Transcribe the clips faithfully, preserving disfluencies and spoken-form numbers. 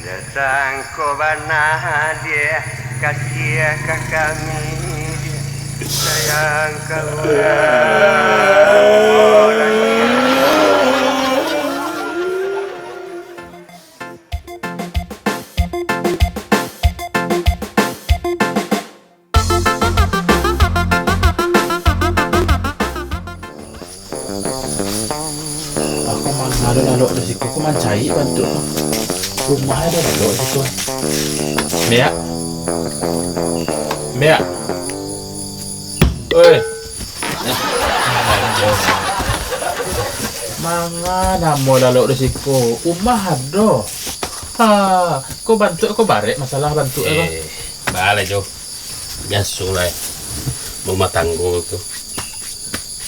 Sangko bana dia kasiah ka kami, sayang ka urang. Aku mangalo lalok di siko, aku mancari bantuak tu. Rumah ado lalok di siko. Miak. Miak. Oi. Manga namo lalok di siko? Umah ado. Ha, ko bantuak ko barek masalah bantuak ko. Eh, baa lah, Jo. Biaso lah, barumah tanggo tu.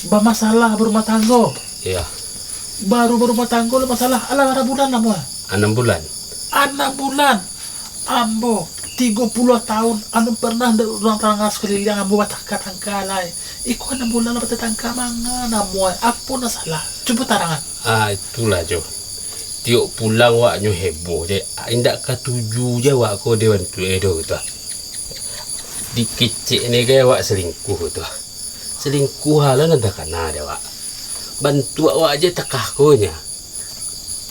Bamasalah barumah tanggo? Iyo. Baru barumah tanggo lah masalah. Alah, bara bulan namo? Anam bulan. Anam bulan? Ambo, tigo puluah taun, alun pernah dek urang taranga sakuliliang ambo batangka-tangka lai. Iko anam bulan lah batatangka, manga namo, apo nan salah? Cubo tarangan. Ah, itulah, Jo. Tiok pulang wak nyo heboh je, indak katuju je wak ko dek bantuak e do gitu. Dikecek ne gai wak salingkuh gitu. Salingkuh lah nan takana dek wak. Bantuak wak je takah ko nya.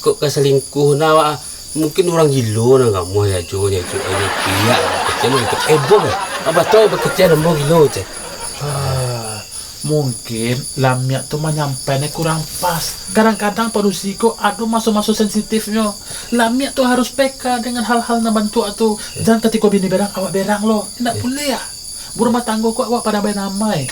Kok ka salingkuh na wak, mungkin urang gilo nan kamu ya jo, ya jo, ya jo, piak, kecek nan gitu. Heboh, eh. Abah tau bakecek nan gilo, cek. Ah, mungkin Lamiak tu manyampaiannyo kurang pas. Kadang-kadang padusi ko ado maso-maso sensitifnyo. Lamiak tu harus peka dengan hal-hal nan bantuak tu. Jan katiko bini berang, awak berang lo. Indak buliah. Barumah tanggo ko awak padamai-damai.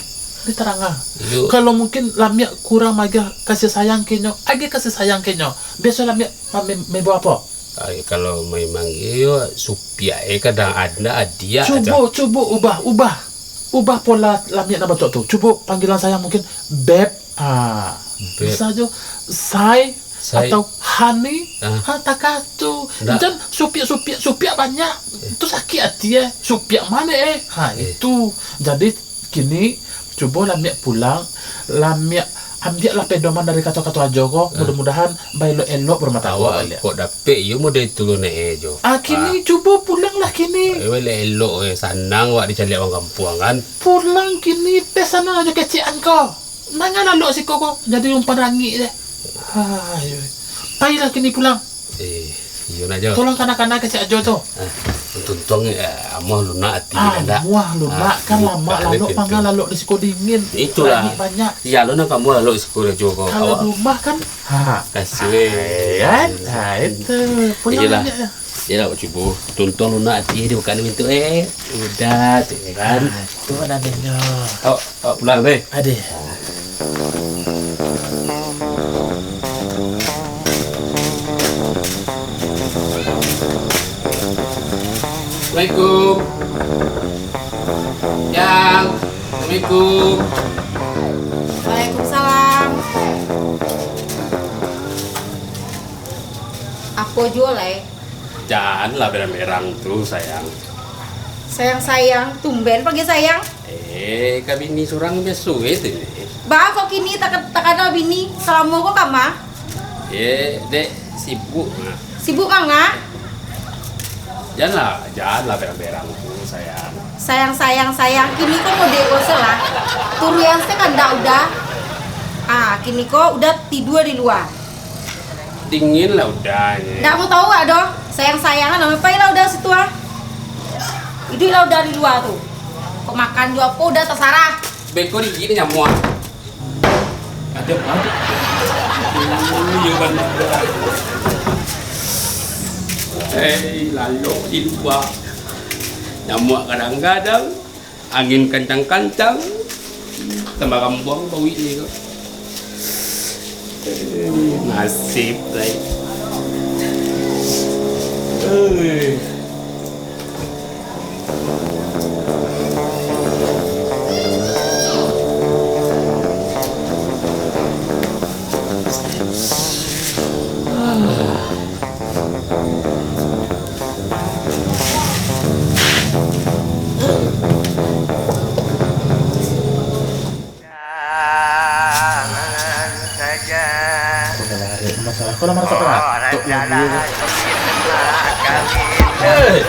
Ditarangan. Iyo. Kalau mungkin Lamiak kurang magiah kasih sayang kenyo, agiah kasih sayang kenyo. Biaso Lamiak ma-, ma-, maibo apo? Ai, kalau memang iyo, supiak e kadang ado adiak. Cubo, cubo ubah, ubah. Ubah pola Lamiak nan bantuak tu. Cubo panggilan sayang mungkin Beb. Ah, Beb. Bisa jo Say, Say. Atau Honey. Ah. Ha, takah tu. Ndak. Jan supiak, supiak, supiak banyak. Eh. Tu sakik ati e. Supiak mano e? Ha, eh. Itu. Jadi, kini, cubo Lamiak pulang, Lamiak ambiaklah pedoman dari kato-kato Ajo ko, ah, mudah-mudahan baelok-elok barumah tanggo. Awak baliak. Kok dapek iyo model itu lo nak e jo. Ah, kini ah. Cubo pulanglah kini. Eh, elok-elok, eh, sanang awak dicaliak urang kampuang kan. Pulang kini, peh sanang Ajo kecekan ko. Manga lalok siko ko, jadi umpan rangik je. Ayo. Pailah kini pulang. Eh, iyo nak Jo. Tolong kana-kana kecek Ajo tu. Ah, untuang, eh, amuah lunak ati. Ah, kan, dak? Amuah lunak, ah, kan iyo, lamak tak ada lalok, pintu. Manga lalok di siko dingin. Itulah. Rangik banyak. Iyo, lo nak kamu lalok di siko Ajo ko. Kalau awak di rumah kan, ha. Kasih. Kan? Ha, itu. Pulang. Iyolah. Banyak ya. Iyolah, cubo. Untuang lunak ati di bukan pintu, eh. Udah, tu kan. Ah, tu namonyo. Awak, awak pulang, deh. Adeh. Assalamualaikum. Yang. Assalamualaikum. Waalaikumsalam. Apo juo lai? Janlah berang-berang tu, sayang. Sayang-sayang, tumben pagi sayang. Eh, ka bini surang biaso e tu, ni. Baa kok kini tak, tak ada bini, salamo ko kama? Eh, dek, sibuk, Mak. Sibuk manga? Janlah, janlah berang-berang tu, sayang. Sayang, sayang, sayang, kini ko mode ko se lah. Turuan se kandak udah. Ah, kini ko udah tidua di lua. Dingin lah udahnyo. Ndak mau tahu awak doh. Sayang-sayang lah, pailah udah situ ah. Iduiklah udah di lua tu. Kok makan juo apo udah tasarah. Beko digigik nyamuak. Aduh, aduh. Aduh, iyo bana. Hei, lalok di lua. Nyamuak kadang-kadang. Angin kancang-kancang, tambah kambuang bauik ni ko. Eh, nasib lai. Eh. Ah. Masalah kau lah marasa kantuk lagi. Eh,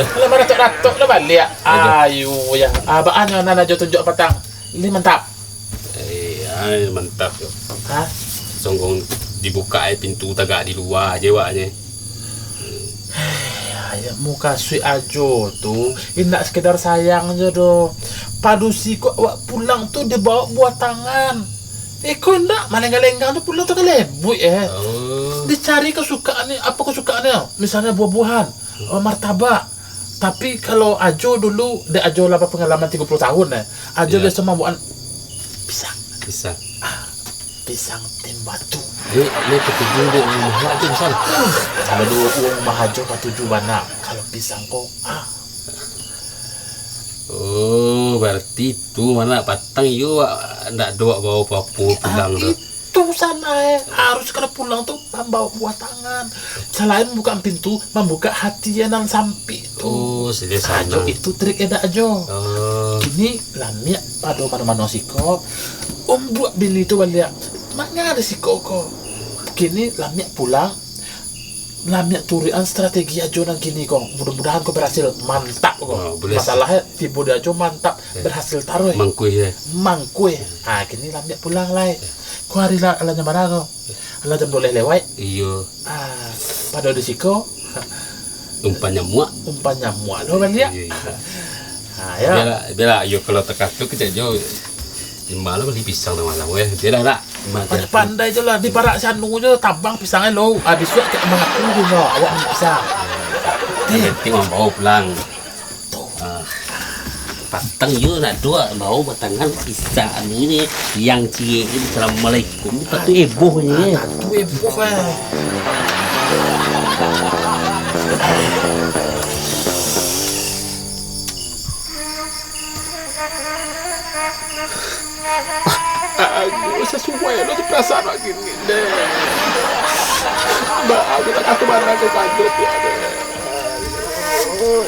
lah maratok-ratok lah baliak. Ayo. Ayo, ya. Ah, baa nyo nan Ajo tunjuak patang? Ni mantap. Eh, ai, mantap yo. Hah? Songgong dibuka ai pintu tagak di lua je wak je. Ayo, mukasuik Ajo tu, indak sekedar sayang je doh. Padusi ko awak pulang tu dibawa buah tangan. Iko indak, malenggang-lenggang tu pulang tu kan lebuik, eh. Oh. Dicari kesukaan ni, apa kesukaan ni? Misalnya buah-buahan, oh, martabak. Tapi kalau Ajo dulu, dek Ajo lah bapangalaman tigo puluah tahun, eh. Ajo biaso mambuakan pisang. Pisang. Ah, pisang tim batu. Dek, dek katuju dek rumah awak tu pisang. Kalau dulu rumah Ajo katuju bana. Kalau pisang ko, ah. Oh, berarti tu mano patang iyo awak ndak doh bawa apo-apo pulang tu. Ah, itu salah, eh. Harus kalau pulang tu mambawa buah tangan. Salain buka pintu, mambuka hati nan sampik tu. Oh, sudah. Ajo sana. Itu trik edak Ajo. Oh. Kini lamiak pado mano-mano siko, ombuak bini tu baliak. Manga di siko ko. Kini lamiak pulang, lamiak turuikan strategi Ajo nan kini ko. Mudah-mudahan ko berhasil. Mantap ko. Oh, boleh. Masalahnyo tibo di Ajo mantap, eh, berhasil taruih. Mangkuih, eh. Mangkuih. Ah, kini lamiak pulang lai. Ko hari lah, lah jam bara ko? Lah jam duo baleh lewat. Iyo. Ah, pado di siko. Umpan nyamuak. Umpan nyamuak lo baliak. Iyo, iyo. Ah, ya. Bialah, bialah, iyo kalau takah tu kecek jo. Imah lo bali pisang lah malam, weh. Bialah nak. Imah pandai-pandai je lah, di parak si Anu je, tabang pisang lo. Ah, bisuak kek mangaku je nyo, awak bali pisang. Yang penting mambawa pulang. Ah, patang yo nak doa, bawa batangan pisang ni, yang ciek ni, assalamualaikum, patut heboh ni. Ah, patut heboh, eh. Aduh, sasuai lo tu perasaan awak kini deh. Ba, aku tak kata mana aku kaget ya deh. Uhuh.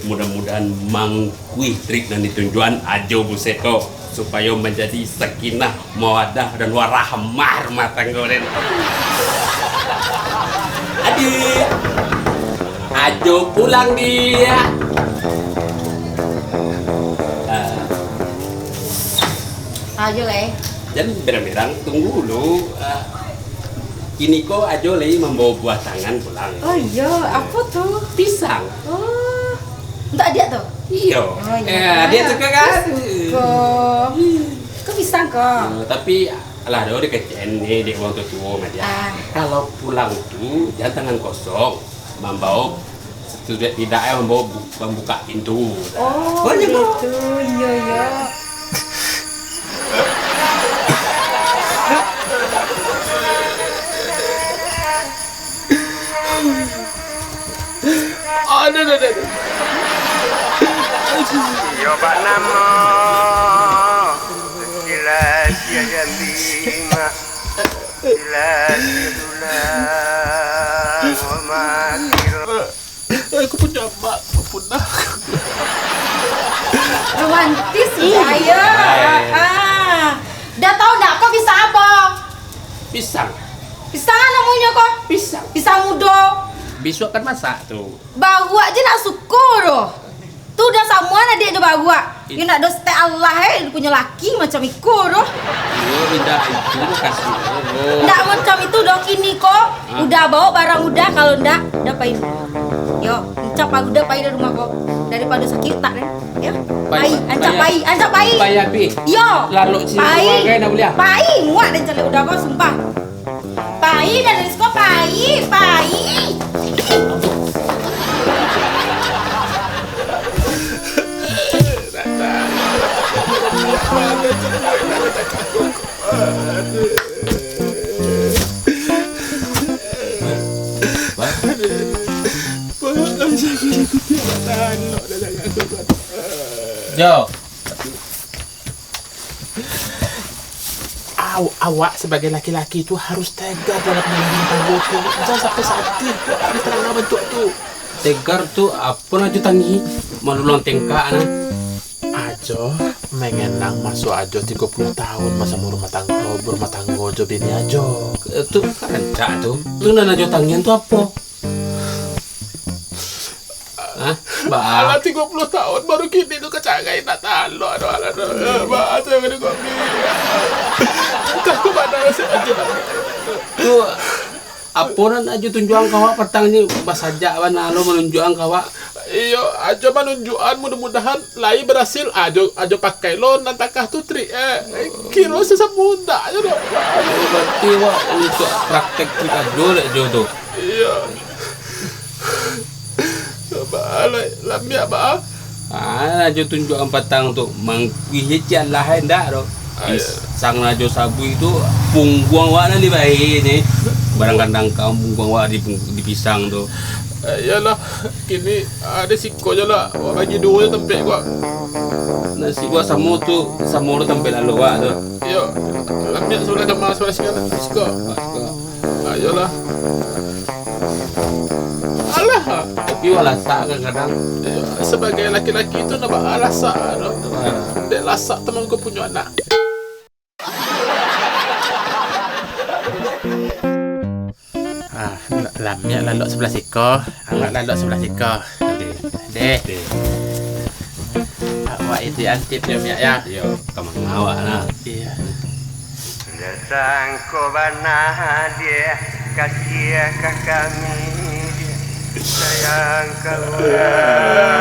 Mudah-mudahan mangkuih trik nan ditunjuan Ajo Buset ko, supayo manjadi sakinah, mawadah, dan warahmah rumah tanggo den. Adik, Ajo pulang, Dik. Ah. Ajo, eh. Jan berang-berang, tunggu dulu. Ah, kini ko Ajo lai mambawa buah tangan pulang. Oh iyo, apo tu? Pisang. Oh, untuak adiak tu? Iyo. Oh, iyo. Eh, adiak suko kan? Suko. Ko pisang ko? Yo, tapi alah, ado dikecekan ni dek urang tuo-tuo mah, Diak. Ah. Kalau pulang tu, jan tangan kosong. Mambaok, satidak-tidaknyo mambaok bu-, mambuka pintu. Oh, baitu. Iyo, iyo. Aduh, aduh, aduh, aduh. Iyo, bak namo. Sekilas iyo jambi, Mak. Aku punyo amak, aku punah. Romantis, yo. Hai. Ah. Dah tahu ndak ko pisang apo? Pisang. Pisang namonyo ko? Pisang. Pisang mudo. Bisuak kan masak tu. Baruak je nak suko doh. Tu dah samuan adiak jo baruak. It- Yo ndak doh setek Allah, eh, punyo laki macam iko doh. Iyo, indak itu kasih. Ndak macam itu doh kini ko. Ah. Udah baok barang udah, kalau ndak, dah pai. Yo, ancak pai udah pai dari rumah ko. Daripado sakik utak den. Yo. Pai, pai, ancak pai, ancak pai. Pai abih. Yo. Lalok sini pai. Pai, muak den caliak udah ko, sumpah. Pai, dah dari siko, pai, pai. Yo. Aw-, awak sabagai laki-laki tu harus tegar dalam menjalani rumah tanggo tu. Jangan sampai sadih tu, ada tangan bantuak tu. Tegar tu apo nan Ajo tangih? Malulang tengkak nah. Ajo, manganang maso Ajo tigo puluah taun basamo rumah tanggo, barumah tanggo jo bini Ajo. Tu kan rancak tu. Tu nan Ajo tangian tu apo? Hah? Baa? Alah, tigo puluah taun, baru kini tu ka carai nak talok tu, alah tu. Baa, tu yang kena kopi. Entah ka ma nasib Ajo. Tu, apo nan Ajo tunjuakan ka awak patang ni, basajak bana lo manunjuakan ka awak. Iyo, Ajo manunjuakan, mudah-mudahan lai barasil. Ajo, Ajo pakai lo nan takah tu trik, eh. Kiro sasamo ndak Ajo tu. Oh, barati awak untuak praktek trik Ajo dek Ajo tu. Iyo. Baa lai, lamiak baa. Ah, Ajo tunjuakan patang tu, mangkuih ciek lah, eh, ndak doh. Ah, iyo. Pisang Ajo sabuik tu, pungguang awak nan dibae ni. Barang kadang ka pungguang awak di pung-, di pisang tu. Eh, iyolah, kini, ah, di siko jo lah. Awak bagi duo jo tampek ko. Nasib awak samo tu, samo tu tampek lalu awak tu. Iyo, lamiak sabalah kama, sabalah siko lah. Siko. Ah, siko. Ayolah. Alah. Tapi awak lasak kadang-kadang. Iyo, sabagai laki-laki tu ndak baa lasak doh. Ah. Dek lasak tu mangko punyo anak. Ah, lamiak lalok sabalah siko, awak lalok sabalah siko. Deh. Deh. Deh. Awak itu antip yo, Miak, ya? Iyo, ka manga awak nah. Iyo. Datang ko bana dia, kasiah ka kami dia, sayang ka urang.